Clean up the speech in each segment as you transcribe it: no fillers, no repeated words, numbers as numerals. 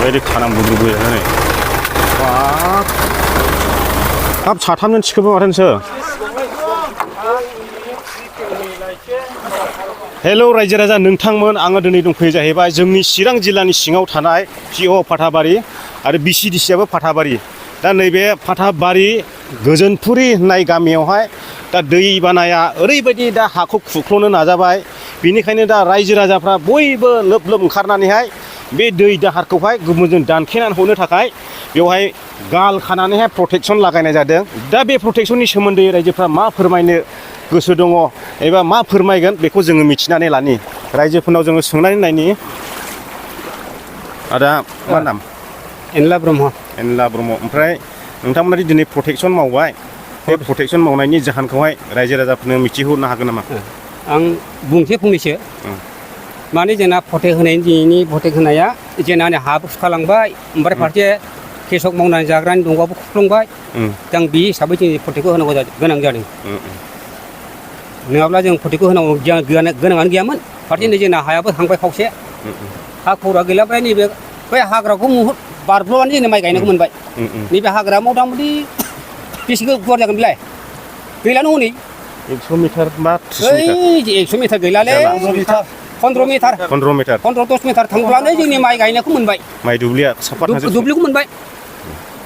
이렇게 가난 무드고 하네. 와. 앞 차탐는 치켜봐 말하면서. 헬로 रायजो राजा नोंथांमोन आङो दिनै दंफैयो जाहैबाय जोंनि चिरां जिल्लानि सिङाव थानाय पिअ फाथाबारि आरो बिसिडिसियाबो फाथाबारि दा नैबे फाथाबारि गोजोनपुरि होननाय गामियावहाय दा दै बानाया ओरैबायदि दा हाखौ खुख्ल'नो नाजाबाय बिनिखायनो दा रायजो राजाफ्रा बयबो लोब लोब ओंखारनानैहाय बे दै दाहारखौहाय गुबुनजों दानखेनानै हरनो थाखाय बेवहाय गाल खानानैहाय प्रटेक्सन लागायनाय जादों दा बे प्रटेक्सननि सोमोन्दै रायजोफ्रा मा फोरमायनो गोसो दङ एबा मा फोरमायगोन बेखौ जोङो मिथिनानै लानि रायजोफोरनाव जोङो सोंनानै नायनि आदा मा नाम एनला ब्रह्म ओमफ्राय नोंथांमोना दिनै प्रटेक्सन मावबाय बे प्रटेक्सन मावनायनि जाहोनखौहाय रायजो राजाफोरनो मिथिहोनो हागोन नामा आं बुंसे फंनैसो माने जोंना प्रटेक्ट होनायनि दिनैनि प्रटेक्ट होनाया जोंना हाबो खुखालांबाय ओमफ्राय फारसे कृषक मावनानै जाग्रानि दंगआबो खुख्लंबाय जों बे हिसाबै जों प्रटेक्टखौ होनांगौ गोनां जादों नङाब्ला जों प्रटेक्टखौ होनांगौ गोनाङानो गैयामोन फारसेनो जोंना हायाबो थांबाय खावसे हा खौरा गैला ओमफ्राय नैबे बै हाग्राखौ बारब्र'नानै जोंनो माइ गायनायखौ मोनबाय नैबे हाग्रा मथा मथि बेसे गुवार जागोन बेलाय गैलानो हनै 100 मिटार मा 100 मिटार गैलालै 15 मिटार 10 मिटार थांब्लानो जोंनि माइ गायनायखौ मोनबाय माइ दुब्लिया साफा दुब्लिखौ मोनबाय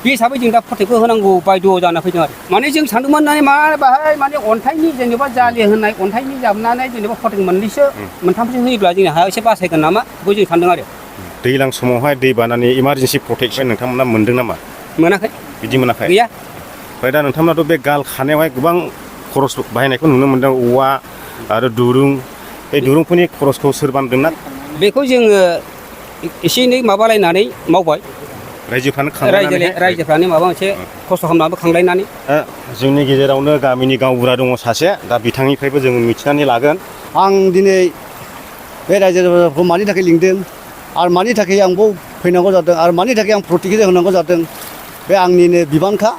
बे हिसाबै जों दा प्रटेक्टखौ होनांगौ बायद' जाना फैदों आरो माने जों सानदोंमोन मा बाहाय माने अन्थाइनि जेनेबा जालि होनाय अन्थाइनि जाबनानै जेनेबा प्रटेक्ट मोननैसो मोनथामसो होयोब्ला जोंनि हाया एसे बासायगोन नामा बेखौ जों सानदों आरो दैज्लां समावहाय दै बानानि इमारजेन्सि प्रटेक्सन नोंथांमोना मोनदों नामा मोनाखै बिदि मोनाखै गैया ओमफ्राय दा नोंथांमोनाथ' बे गाल खानायावहाय गोबां खरस बाहायनायखौ नुनो मोनदों औवा आरो दुरुं बे दुरुंफोरनि खरसखौ सोर बानदोंना बेखौ जोङो एसे एनै माबालायनानै मावबाय रायजोफ्रानो माबा मोनसे खस्थ' खालामनाबो खांलायनानै जोंनि गेजेरावनो गामिनि गावबुरा दङ सासे दा बिथांनिफ्रायबो जोङो मिथिनानै लागोन आं दिनै बे रायजो राजाखौ मानि थाखाय लिंदों आरो मानि थाखाय आंबो फैनांगौ जादों आरो मानि थाखाय आं प्रटेक्ट होनांगौ जादों बे आंनिनो बिबानखा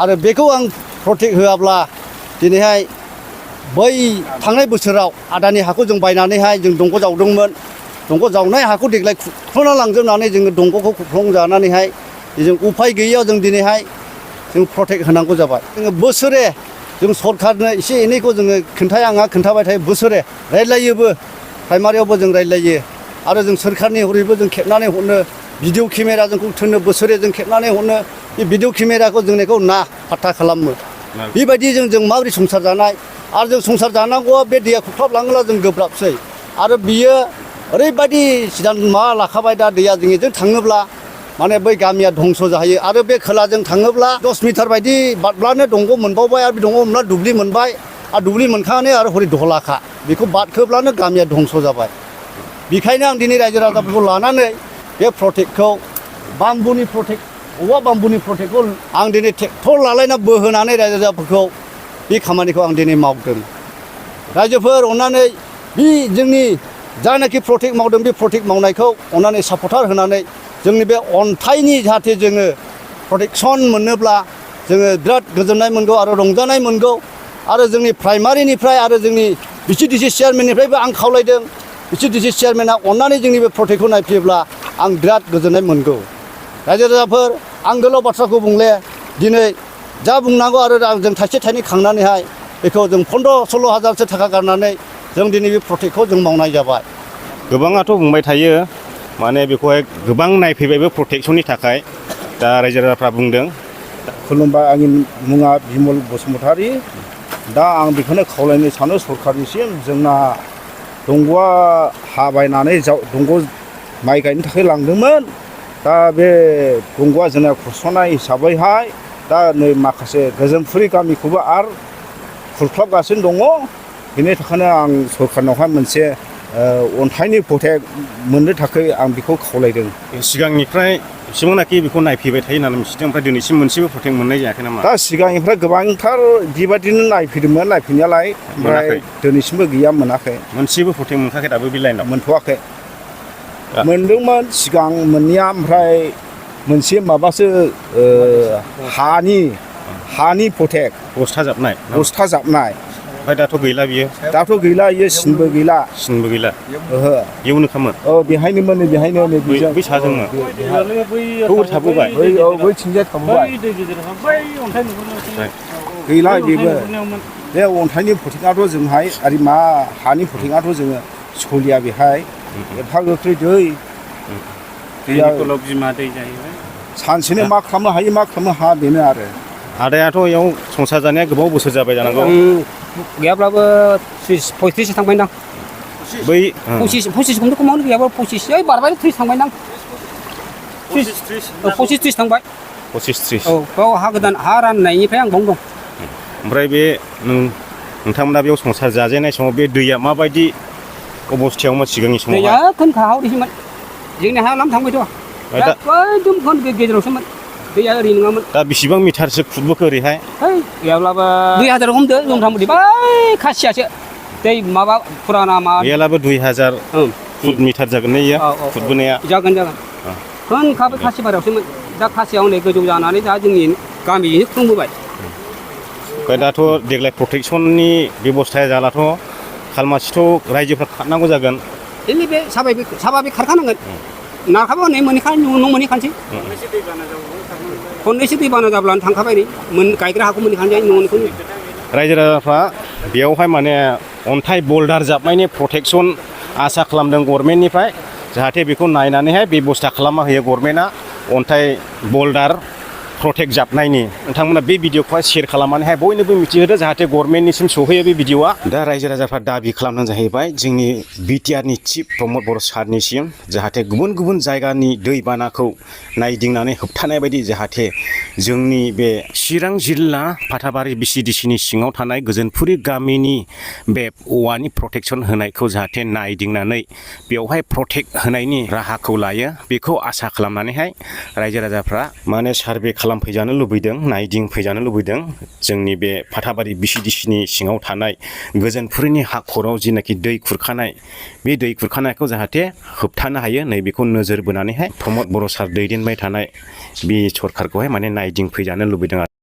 आरो बेखौ आं प्रटेक्ट होआब्ला दिनैहाय बै थांनाय बोसोराव आदानि हाखौ जों बायनानैहाय जों दंग' जावदोंमोन दंग' जावनाय हाखौ देग्लाय खुरख्ल'ना लांजोबनानै जोङो दंग'खौ खुरख्लंजानानैहाय जों उफाय गैयियाव जों दिनैहाय जों प्रटेक्ट होनांगौ जाबाय जोङो बोसोरे जों सरकारनो एसे एनैखौ जोङो खोन्थाबाय थायो बोसोरे रायज्लायोबो प्राइमारियावबो जों रायज्लायो आरो जों सोरखारनि हरैबो जों खेबनानै हरनो भिडिअ केमेरा जोंखौ थोनो बोसोरे जों खेबनानै हरनो बे भिडिअ केमेराखौ जोंनिखौ ना फात्ता खालामो बेबायदि जों माबोरै संसार जानाय आरो जों संसार जानांगौआ बे दैया खुरख्लाबलाङोब्ला जों गोब्राबसै आरो बियो ओरैबायदि सिदान मा लाखाबाय दा दैया जोंनिजों थाङोब्ला माने बै गामिया धंस जाहैयो आरो बे खोलाजों थाङोब्ला 10 मिटार बायदि बारब्लानो दंग' मोनबावबाय आरो बे दंग' मोनब्ला दुब्लि मोनबाय आरो दुब्लि मोनखांनानै आरो हरै दहलाखा बेखौ बारखोब्लानो गामिया धंस जाबाय बेखायनो आं दिनै रायजो राजाफोरखौ लानानै बे प्रटेक्टखौ औवा बाम्बुनि प्रटेक्टखौ आं दिनै ट्रेक्टर लालायना बोहोनानै रायजो राजाफोरखौ बे खामानिखौ आं दिनै मावदों रायजोफोर अननानै बे जोंनि जानाखि प्रटेक्ट मावदों बे प्रटेक्ट मावनायखौ अननानै सापर्टार होनानै जोंनि बे अन्थाइनि जाहाथे जोङो प्रटेक्सन मोनोब्ला जोङो बिराद गोजोननाय मोनगौ आरो रंजानाय मोनगौ आरो जोंनि प्राइमारिनिफ्राय आरो जोंनि बिसिडिसि चेयारमेननिफ्रायबो आं खावलायदों बिसिडिसि चेयारमेना अननानै जोंनि बे प्रटेक्टखौ नायफैयोब्ला आं बिराद गोजोननाय मोनगौ रायजो राजाफोर आं गोलाव बाथ्राखौ बुंले दिनै जा बुंनांगौ आरो जों थाइसे थाइनै खांनानैहाय बेखौ जों 15-16 हाजारसो थाखा गारनानै जों दिनै बे प्रटेक्टखौ जों मावनाय जाबाय गोबाङाथ' बुंबाय थायो माने बेखौहाय गोबां नायफैबायबो प्रटेक्सननि थाखाय दा रायजो राजाफ्रा बुंदों खुलुमबाय आंनि मुङा बिमल बसुमतारी दा आं बेखौनो खावलायनो सानो सरकारनिसिम जोंना दंग'आ हा बायनानै दंग' माइ गायनो थाखाय लांदोंमोन दा बे दंग'आ जोंना खुरस'नाय हिसाबैहाय दा नै माखासे गोजोनपुरि गामिखौबो आरो खुरख्लाबगासिनो दङ बेनि थाखायनो आं सरकारनावहाय मोनसे अन्थाइनि प्रटेक्ट मोननो थाखाय आं बेखौ खावलायदों सिगांनिफ्राय एसेबांनाखि बेखौ नायफैबाय थायो होननानै मिथिदों ओमफ्राय दिनैसिम मोनसेबो प्रटेक्ट मोननाय जायाखै नामा दा सिगांनिफ्राय गोबांथार बेबायदिनो नायफैदोंमोन नायफैनायालाय ओमफ्राय दिनैसिमबो गैया मोनाखै मोनसेबो प्रटेक्ट मोनखायाखै दाबो बे लाइनाव मोनथ'वाखै मोनदोंमोन सिगां मोननाया ओमफ्राय मोनसे माबासो हानि प्रटेक्ट बस्था जाबनाय ओमफ्राय दाथ' गैला बियो दाथ' गैला इयो सिनबो गैला सिनबो गैला ओहो इयावनो खामोन बेहायनोमोन नै बेहायनो नै बै साजोंनो बेयाव थाबोबाय बै थिंजाय थाबोबाय गैला बेबो बे अन्थाइनि फटिङाथ' जोंहाय आरो मा हानि फटिङाथ' जोङो सलिया बेहाय एफा गोख्रै दै बिमा दै जाहैबाय सानसेनो मा खालामनो हायो मा खालामनो हाया बेनो आरो आदायाथ' इयाव संसार जानाया गोबाव बोसोर जाबाय जानांगौ गैयाब्लाबो 35 थांबाय दां बै 25 खमावनो गैयाबा 25 ओइ बारबाय 30 थांबाय दां 25-30 थांबाय 25-30 औ बेयाव हा गोदान हा राननायनिफ्राय आं बावनो दं ओमफ्राय बे नोंथांमोना बेयाव संसार जाजेननाय समाव बे दैया माबायदि अबस्थायावमोन सिगांनि समाव दैया खोनखा हावरिसोमोन जोंनि हाया लाम थांबायथ' एकदम खोन गेजेरावसोमोन दैया ओरै नङामोन दा बेसेबां मिटारसो खुरबोखो ओरैहाय गैयाब्लाबो 2000 हमदो जों थांबोदि बै खासियासो दै माबा फुराना मा गैयाब्लाबो 2000 फुट मिटार जागोन ने इयो खुरबोनाया जागोन खोनखाबो खासि बारियावसोमोन दा खासियाव नै गोजौ जानानै दा जोंनि गामियैनो खुंबोबाय ओमफ्राय दाथ' देग्लाय प्रटेकसननि बेब'स्थाया जालाथ' खालमासिथ' रायजोफ्रा खारनांगौ जागोन बे साबा बे खारखानांगोन नारखाबा नै मोनहैखानोसै खननैसो दैबाना जाब्लानो थांखाबाय नै गायग्रा हाखौ मोनहैखानोसै न'निखौनो रायजो राजाफ्रा बेयावहाय माने अन्थाइ बल्डार जाबनायनि प्रटेकसन आसा खालामदों गभर्नमेन्टनिफ्राय जाहाथे बेखौ नायनानैहाय बेब'स्था खालामना होयो गभर्नमेन्टआ अन्थाइ बल्डार प्रटेक्ट जाबनायनि नोंथांमोना बे भिडिअखौहाय शेयार खालामनानैहाय बयनोबो मिथिहोदो जाहाथे गभर्नमेन्टनिसिम सहैयो बे भिडिअआ दा रायजो राजाफ्रा दाबि खालामनाय जाहैबाय जोंनि बिटिआरनि चिफ प्रमद बर' सारनिसिम जाहाथे गुबुन गुबुन जायगानि दैबानाखौ नायदिंनानै होबथानाय बायदि जाहाथे जोंनि बे चिरां जिल्ला फाथाबारि बिसिडिसिनि सिङाव थानाय गोजोनफुरि गामिनि बे औवानि प्रटेकसन होनायखौ जाहाथे नायदिंनानै बेवहाय प्रटेक्ट होनायनि राहाखौ लायो बेखौ आसा खालामनानैहाय रायजो राजाफ्रा माने सार्भे खालामफैजानो लुबैदों नायदिंफैजानो लुबैदों जोंनि बे फाथाबारि बिसिडिसिनि सिङाव थानाय गोजोनफुरिनि हाखराव जिनाखि दै खुरखानाय बे दै खुरखानायखौ जाहाथे होबथानो हायो नैबेखौ नोजोर बोनानैहाय प्रमद बर' सार दैदेनबाय थानाय बे सरखारखौहाय माने नायदिंफैजानो लुबैदों आरो